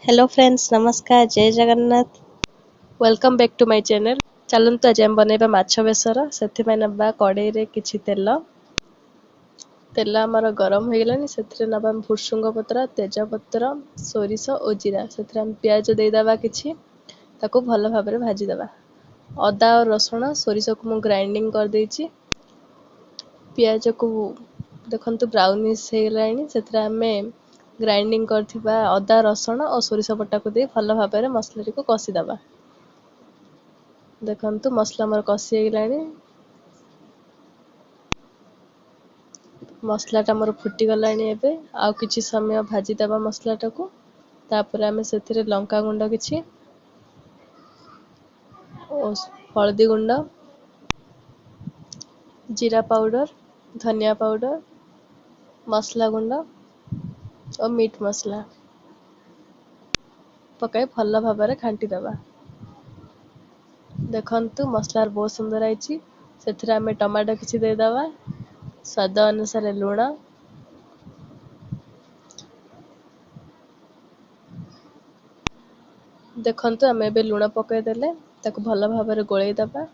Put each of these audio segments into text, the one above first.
Hello friends, ନମସ୍କାର, ଜୟ Jagannath. Welcome back to my channel. ଚାଲନ୍ତୁ ଆଜି ଆମେ ବନେଇବା ମାଛ ବେସର। ସେଥିପାଇଁ ନେବା କଡ଼େଇରେ କିଛି ତେଲ। ତେଲ ଆମର ଗରମ ହୋଇଗଲାଣି, ସେଥିରେ ନେବା ଭୃସୁଙ୍ଗ ପତ୍ର, ତେଜପତ୍ର, ସୋରିଷ ଓ ଜିରା। ସେଥିରେ ଆମେ ପିଆଜ ଦେଇଦେବା କିଛି, ତାକୁ ଭଲ ଭାବରେ ଭାଜିଦେବା। ଅଦା ଓ ରସୁଣ ସୋରିଷକୁ ମୁଁ ଗ୍ରାଇଣ୍ଡିଙ୍ଗ କରିଦେଇଛି। ପିଆଜକୁ ଦେଖନ୍ତୁ ବ୍ରାଉନିସ୍ ହେଇଗଲାଣି, ସେଥିରେ ଆମେ ଗ୍ରାଇଣ୍ଡିଙ୍ଗ କରିଥିବା ଅଦା, ରସୁଣ ଓ ସୋରିଷ ବଟାକୁ ଦେଇ ଭଲ ଭାବରେ ମସଲାଟିକୁ କଷିଦେବା। ଦେଖନ୍ତୁ ମସଲା ଆମର କଷି ହେଇଗଲାଣି, ମସଲାଟା ଆମର ଫୁଟିଗଲାଣି। ଏବେ ଆଉ କିଛି ସମୟ ଭାଜିଦେବା ମସଲାଟାକୁ। ତାପରେ ଆମେ ସେଥିରେ ଲଙ୍କା ଗୁଣ୍ଡ କିଛି ଓ ହଳଦୀ ଗୁଣ୍ଡ, ଜିରା ପାଉଡ଼ର, ଧନିଆ ପାଉଡ଼ର, ମସଲା ଗୁଣ୍ଡ ଓ ମିଟ୍ ମସଲା ପକାଇ ଭଲ ଭାବରେ ଘାଣ୍ଟିଦେବା। ଦେଖନ୍ତୁ ମସଲାର ବହୁତ ସୁନ୍ଦର ହେଇଛି। ସେଥିରେ ଆମେ ଟମାଟୋ କିଛି ଦେଇଦେବା, ସ୍ୱାଦ ଅନୁସାରେ ଲୁଣ, ଦେଖନ୍ତୁ ଆମେ ଏବେ ଲୁଣ ପକାଇଦେଲେ, ତାକୁ ଭଲ ଭାବରେ ଗୋଳେଇ ଦେବା।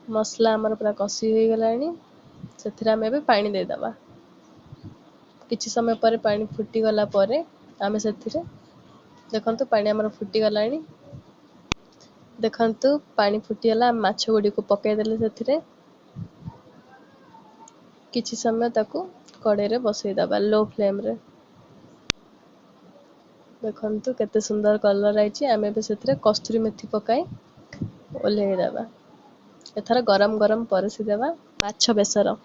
ମସଲା ଆମର ପୁରା କଷି ହୋଇଗଲାଣି, ସେଥିରେ ଆମେ ଏବେ ପାଣି ଦେଇଦେବା। କିଛି ସମୟ ପରେ ପାଣି ଫୁଟିଗଲା ପରେ ଆମେ ସେଥିରେ ଦେଖନ୍ତୁ ପାଣି ଆମର ଫୁଟିଗଲାଣି। ଦେଖନ୍ତୁ ପାଣି ଫୁଟିଗଲା, ଆମେ ମାଛ ଗୁଡ଼ିକୁ ପକାଇଦେଲେ ସେଥିରେ। କିଛି ସମୟ ତାକୁ କଡ଼େଇରେ ବସେଇଦେବା ଲୋ ଫ୍ଲେମ୍ରେ। ଦେଖନ୍ତୁ କେତେ ସୁନ୍ଦର କଲର୍ ଆଇଛି। ଆମେ ଏବେ ସେଥିରେ କସ୍ତୁରୀ ମେଥି ପକାଇ ଓହ୍ଲେଇ ଦେବା। ଏଥର ଗରମ ଗରମ ପରଷି ଦେବା ମାଛ ବେସର।